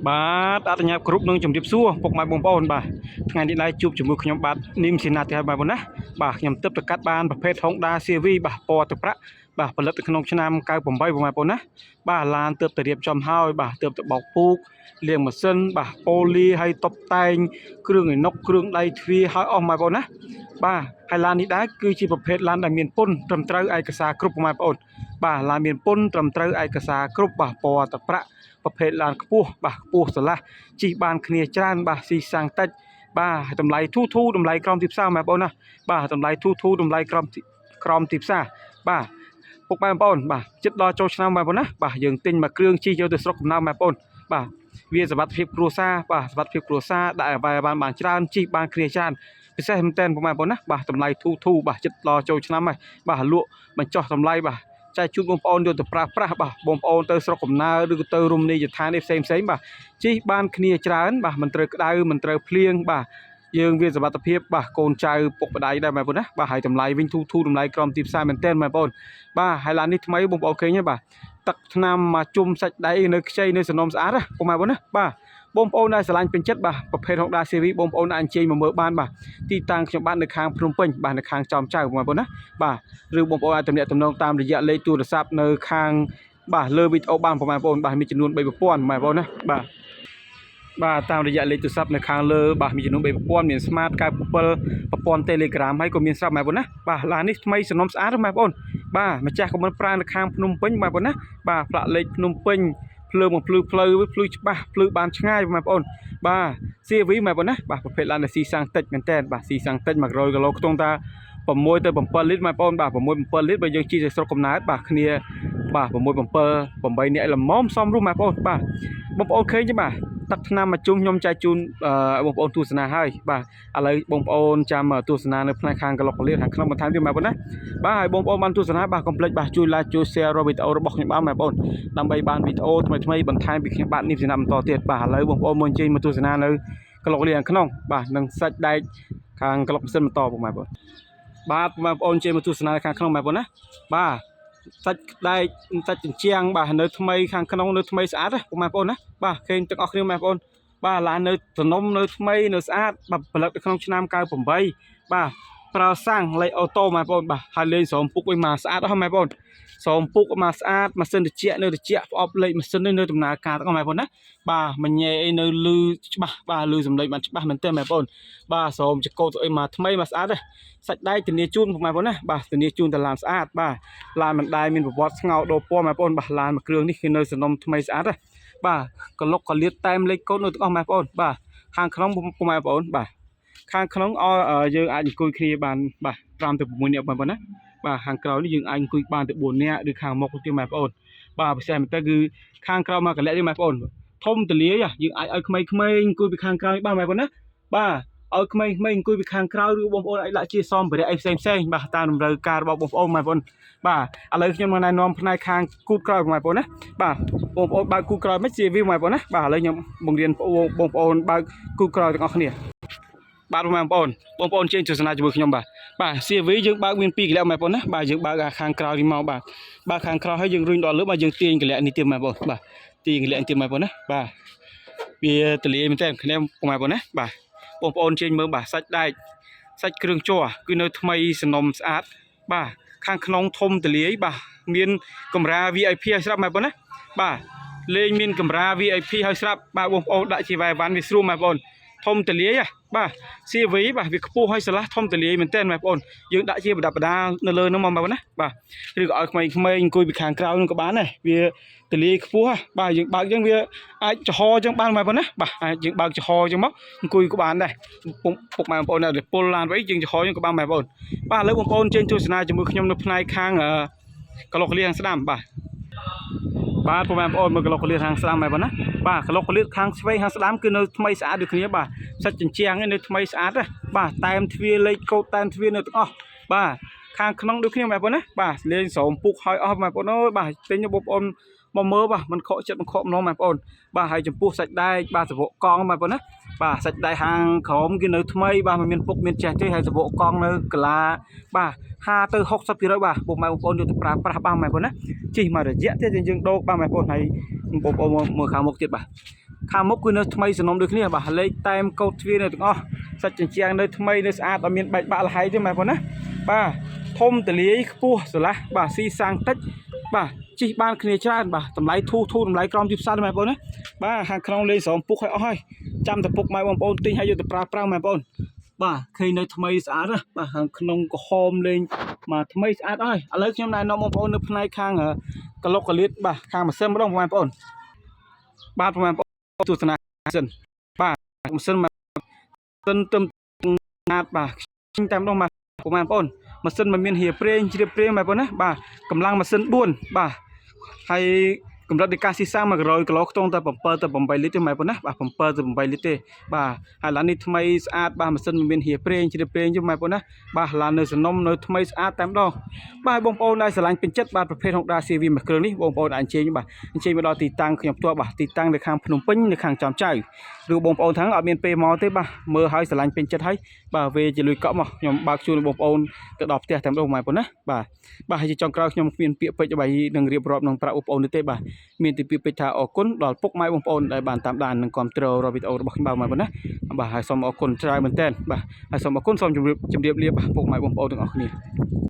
បាទអនុញ្ញាតគ្រប់នឹងជម្រាបសួរពុកម៉ែបងប្អូនបាទថ្ងៃនេះដែរជួបជាមួយខ្ញុំបាទនីមសេនាទីហើយបាទបងណាបាទខ្ញុំទឹកទៅកាត់បានប្រភេទ Honda CRV បាទពណ៌ទឹកប្រាក់បាទផលិតនៅក្នុងឆ្នាំ98បងប្អូនណាបាទឡានទើបតែរៀបចំហើយបាទទើបតែបោកពូកលាងម៉ាស៊ីនបាទប៉ូលីហើយតុបតែងគ្រឿងឯណុកគ្រឿងដៃទ្វារហើយអស់បងប្អូនណាបាទហើយឡាននេះដែរគឺជាប្រភេទឡានដែលមានពន្ធត្រឹមត្រូវឯកសារគ្រប់បងប្អូនបាទឡានមានពន្ធត្រឹមត្រូវឯកសារគ្រប់បាទពណ៌ទឹកប្រាក់ ប្រភេទឡានខ្ពស់បាទខ្ពស់ស្រឡះជិះបានគ្នាច្រើនបាទស៊ីសាំងតិចបាទហើយតម្លៃធូរធូរតម្លៃក្រោមទីផ្សារម៉ែបងប្អូនណាបាទតម្លៃធូរធូរតម្លៃក្រោមទីក្រោមទីផ្សារបាទពុកម៉ែបងប្អូនបាទចិត្តដល់ចូលឆ្នាំម៉ែបងប្អូនណាបាទយើងទិញមួយគ្រឿងជិះយកទៅស្រុកកំណើតម៉ែបងប្អូនបាទវាសុវត្ថិភាពគ្រួសារបាទសុវត្ថិភាពគ្រួសារដាក់ឲ្យបានបានច្រើនជិះបានគ្នាច្រើនពិសេសមែនតើពុកម៉ែបងប្អូនណាបាទតម្លៃធូរធូរបាទចិត្តដល់ចូលឆ្នាំហើយបាទលក់បញ្ចុះតម្លៃបាទ ចែកជូនបងប្អូនយកទៅប្រើប្រាស់បាទបងប្អូនទៅស្រុកកំណើតឬក៏ទៅរមណីយដ្ឋាននេះផ្សេងផ្សេងបាទជិះបានគ្នាច្រើនបាទមិនត្រូវក្តៅមិនត្រូវភ្លៀងបាទយើងវាសុវត្ថិភាពបាទកូនចៅពុកម្ដាយដែរបងប្អូនណាបាទហើយតម្លៃវិញធូរធូរតម្លៃក្រោមទីផ្សារមែនទែនបងប្អូនបាទហើយឡាននេះថ្មីបងប្អូនឃើញទេបាទទឹកថ្នាំមកជុំសាច់ដៃនៅខ្ចីនៅសំណុំស្អាតណាបងប្អូនណាបាទបងប្អូនដែលស្រឡាញ់ពេញចិត្តបាទប្រភេទ Honda CRV បងប្អូនអាចអញ្ជើញមកមើលបានបាទទីតាំងខ្ញុំបាទនៅខាងភ្នំពេញបាទនៅខាងចោមចៅបងប្អូនណាបាទ ឬបងប្អូនអាចទំនាក់ទំនងតាមរយៈលេខទូរស័ព្ទនៅខាងបាទលើវីដេអូបានបងប្អូនបាទមានចំនួន3ប្រព័ន្ធបងប្អូនណាបាទបាទតាមរយៈលេខទូរស័ព្ទនៅខាងលើបាទមានចំនួន3ប្រព័ន្ធមាន Smart 97ប្រព័ន្ធ Telegram ហើយក៏មានស្រាប់បងប្អូនណាបាទឡាននេះថ្មីសំណុំស្អាតបងប្អូនបាទម្ចាស់ក៏មិនប្រើនៅខាងភ្នំពេញបងប្អូនណាបាទផ្លាកលេខភ្នំពេញភ្លើងបំភ្លឺផ្លូវភ្លឺច្បាស់ភ្លឺបានឆ្ងាយបងប្អូនបាទ CRV បងប្អូនណាបាទប្រភេទឡានស៊ីសាំងតិចមែនតើបាទស៊ីសាំងតិច100គីឡូខ្ទង់តា6ទៅ7លីត្របងប្អូនបាទ6 7លីត្របើយើងជិះទៅស្រុកកំណើតបាទគ្នាបាទ6 7 8នាក់ល្មមសមរម្យបងប្អូនបាទបងប្អូនឃើញទេបាទទឹកថ្នាំមកជុំខ្ញុំចែកជូនបងប្អូនទស្សនាហើយបាទឥឡូវបងប្អូនចាំទស្សនានៅផ្នែកខាងក្លុកកលៀនខាងក្នុងបន្ថែមទៀតបងប្អូនណាបាទហើយបងប្អូនបានទស្សនាបាទកុំភ្លេចបាទជួយ like ជួយ share រាល់វីដេអូរបស់ខ្ញុំបាទបងប្អូនដើម្បីបានវីដេអូថ្មីៗបន្ថែមពីខ្ញុំបាទនេះសំរាប់បន្តទៀតបាទឥឡូវបងប្អូនមកអញ្ជើញមកទស្សនានៅក្លុកលៀនខាងក្នុងបាទនិងសាច់ដែកខាងក្លុកម៉ាស៊ីនបន្តបងប្អូន បាទបងប្អូនជិះមកទស្សនាខាងក្នុងបងប្អូនណាបាទសាច់ដែកសាច់ចិញ្ជាំងបាទនៅថ្មីខាងក្នុងនៅថ្មីស្អាតណាបងប្អូនណាបាទឃើញទាំងអស់គ្នាបងប្អូនបាទឡាននៅទំនំនៅថ្មីនៅស្អាតបាទផលិតនៅក្នុងឆ្នាំ98បាទប្រើសាំងលេខអូតូបងប្អូនបាទហើយលេងស្រោមពុកវិញមកស្អាតអស់បងប្អូនស្រោមពុកមកស្អាតម៉ាស៊ីនត្រជាក់នៅត្រជាក់ប្រអប់លេខម៉ាស៊ីននេះនៅដំណើរការទាំងអស់បងប្អូនណាបាទមញ៉េអីនៅលឺច្បាស់បាទលឺសំឡេងបានច្បាស់មែនទែនបងប្អូនបាទស្រោមចកោតអីមកថ្មីមកស្អាតណា សាច់ដែកធានាជូនបងប្អូនណាបាទធានាជូនតឡានស្អាតបាទឡានមិនដែលមានប្រវត្តិស្ងោដូរពណ៌បងប្អូនបាទឡានមួយគ្រឿងនេះគឺនៅសំណុំថ្មីស្អាតណាបាទកលុកកលៀតតែមលេខកូដនៅទាំងអស់បងប្អូនបាទខាងក្នុងបងប្អូនបាទខាងក្នុងអយើងអាចអង្គុយគ្នាបានបាទ5ទៅ6នាក់បងប្អូនណាបាទខាងក្រោយនេះយើងអាចអង្គុយបានទៅ4នាក់ឬខាងមុខទៀតបងប្អូនបាទពិសេសមែនតើគឺខាងក្រោយមកកលៈនេះបងប្អូនធំទលាយយើងអាចឲ្យក្មេងៗអង្គុយពីខាងក្រោយបានបងប្អូនណាបាទឲ្យក្មេងៗអង្គុយពីខាងក្រៅឬបងប្អូនអាចដាក់ជាសម្ភារៈអីផ្សេងផ្សេងបាទតាមតម្រូវការរបស់បងប្អូនបងប្អូនបាទឥឡូវខ្ញុំនឹងណែនាំផ្នែកខាងគូតក្រោយបងប្អូនណាបាទបងប្អូនបើកគូតក្រោយមិនជាវីបងប្អូនណាបាទឥឡូវខ្ញុំបង្រៀនបងប្អូនបើកគូតក្រោយទាំងអស់គ្នាបាទបងប្អូនបងប្អូនជើញទស្សនាជាមួយខ្ញុំបាទបាទ CRV យើងបើកមាន2កលៈបងប្អូនណាបាទយើងបើកខាងក្រោយនេះមកបាទបើកខាងក្រោយហើយយើងរុញដល់លើបាទយើងទាញកលៈនេះទៀតបងប្អូនបាទទាញកលៈនេះទៀតបងប្អូនណាបាទវាទលាយមែនតើគ្នាបងប្អូនណាបាទបងប្អូនជើញមើលបាទសាច់ដែកសាច់គ្រឿងជ័រគឺនៅថ្មីសំណុំស្អាតបាទខាងក្នុងធំទលាយបាទមានកម្រា VIP ឲ្យស្រាប់បងប្អូនណាបាទលេងមានកម្រា VIP ឲ្យស្រាប់បាទបងប្អូនដាក់ជាវ៉ែវ៉ាន់វាស្រួលបងប្អូនធំទលាយហ៎បាទ CRV បាទវាខ្ពស់ឲ្យស្រឡះធំទលាយមែនទែនបងប្អូនយើងដាក់ជាប្រដាប់ប្រដានៅលើនោះមកបងប្អូនណាបាទឬក៏ឲ្យក្មេងៗអង្គុយពីខាងក្រៅនោះក៏បានដែរវាទលាយខ្ពស់បាទយើងបើកយើងវាអាចចំហចឹងបានបងប្អូនណាបាទអាចយើងបើកចំហចឹងមកអង្គុយក៏បានដែរពុកពុកម៉ែបងប្អូនដែលពុលឡានអីយើងចំហចឹងក៏បានបងប្អូនបាទឥឡូវបងប្អូនចេញទស្សនាជាមួយខ្ញុំនៅផ្នែកខាងកលុកលៀខាងស្ដាំបាទបាទពុកម៉ែបងប្អូនមើលកលុកលៀខាងស្ដាំបងប្អូនណាបាទកលុកលៀខាងឆ្វេងខាងស្ដាំគឺនៅថ្មីស្អាតដូចគ្នាបាទសាច់ចិញ្ជាំងឯនៅថ្មីស្អាតណាបាទតែមទ្វារលេខកូដតែមទ្វារនៅទាំងអស់បាទខាងក្នុងដូចគ្នាបងប្អូនណាបាទលេងស្រោមពុកហើយអស់បងប្អូនអើយបាទទិញបងប្អូនមកមើលបាទមិនខកចិត្តមិនខកម្ដងបងប្អូនបាទហើយចំពោះសាច់ដែកបាទសវកកង់បងប្អូនណាបាទសាច់ដែកហាងក្រោមគេនៅថ្មីបាទមិនមានពុកមានចេះទេហើយសវកកង់នៅកាឡាបាទ50ទៅ60%បាទពុកម៉ែបងប្អូនយកទៅប្រើប្រាស់បានបងប្អូនណាជិះមករយៈទៀតយើងដូរបាទបងប្អូនហើយបងប្អូនមើលខាងមុខទៀតបាទ ខាងមុខគឺនៅថ្មីសំណុំដូចគ្នាបាទលេខតែមកោតទ្វារនៅទាំងអស់សាច់ជញ្ជាំងនៅថ្មីនៅស្អាតអត់មានបែកបាក់លហៃទេបងប្អូនណាបាទធំទលាយខ្ពស់ស្រឡះបាទស៊ីសាំងតិចបាទជិះបានគ្នាច្រើនបាទតម្លៃធូរធូរតម្លៃក្រោមទីផ្សារទេបងប្អូនណាបាទខាងក្នុងលេងស្រោមពុកឲ្យអស់ហើយចាំតែពុកម៉ែបងប្អូនទិញឲ្យយកទៅប្រើប្រាស់បងប្អូនបាទឃើញនៅថ្មីស្អាតណាបាទខាងក្នុងក្រហមលេងមកថ្មីស្អាតអស់ហើយឥឡូវខ្ញុំណែនាំបងប្អូននៅផ្នែកខាងកលុកកលៀតបាទខាងម៉ាស៊ីនម្ដងបងប្អូនបាទបងប្អូនទស្សនាសិនបាទម៉ាស៊ីនម៉ាស៊ីនទឹមណាតបាទខ្ញុំតែម្ដងបាទបងប្អូនម៉ាស៊ីនមិនមានហៀប្រេងជ្រាបប្រេងបងប្អូនណាបាទកម្លាំងម៉ាស៊ីន4បាទហើយកម្រិតនៃការស៊ីសាំង100គីឡូខ្ទង់តែ7ទៅ8លីត្រទេបងប្អូនណាបាទ7ទៅ8លីត្រទេបាទហើយឡាននេះថ្មីស្អាតបាទម៉ាស៊ីនមិនមានហៀប្រេងជ្រាបប្រេងទេបងប្អូនណាបាទឡាននៅសំណុំនៅថ្មីស្អាតតែម្ដងបាទបងប្អូនដែលស្រឡាញ់ពេញចិត្តបាទប្រភេទ Honda CRV មួយគ្រឿងនេះបងប្អូនអាចអញ្ជើញបាទអញ្ជើញមកដល់ទីតាំងខ្ញុំផ្ទាល់បាទទីតាំងនៅខាងភ្នំពេញនៅខាងចំចៅឬបងប្អូនทั้ងអត់មានពេលមកទេបាទមើលហើយស្រឡាញ់ពេញចិត្តហើយបាទវេជាលុយកក់មកខ្ញុំបើកជូនបងប្អូនទៅដល់ផ្ទះតែម្ដងបងប្អូនណាបាទបាទហើយជាចុងក្រោយខ្ញុំគ្មានពាក្យពេចន៍អ្វីនឹងរៀបរាប់នឹងប្រាប់បងប្អូននេះទេបាទមានតែពាក្យពេចន៍ថាអរគុណដល់ពុកម៉ែបងប្អូនដែលបានតាមដាននិងគាំទ្ររាល់វីដេអូរបស់ខ្ញុំបាទបងប្អូនណាបាទហើយសូមអរគុណច្រើនមែនទែនបាទហើយសូមអរគុណសូមជម្រាបជម្រាបលាបាទពុកម៉ែបងប្អូនទាំងអស់គ្នា។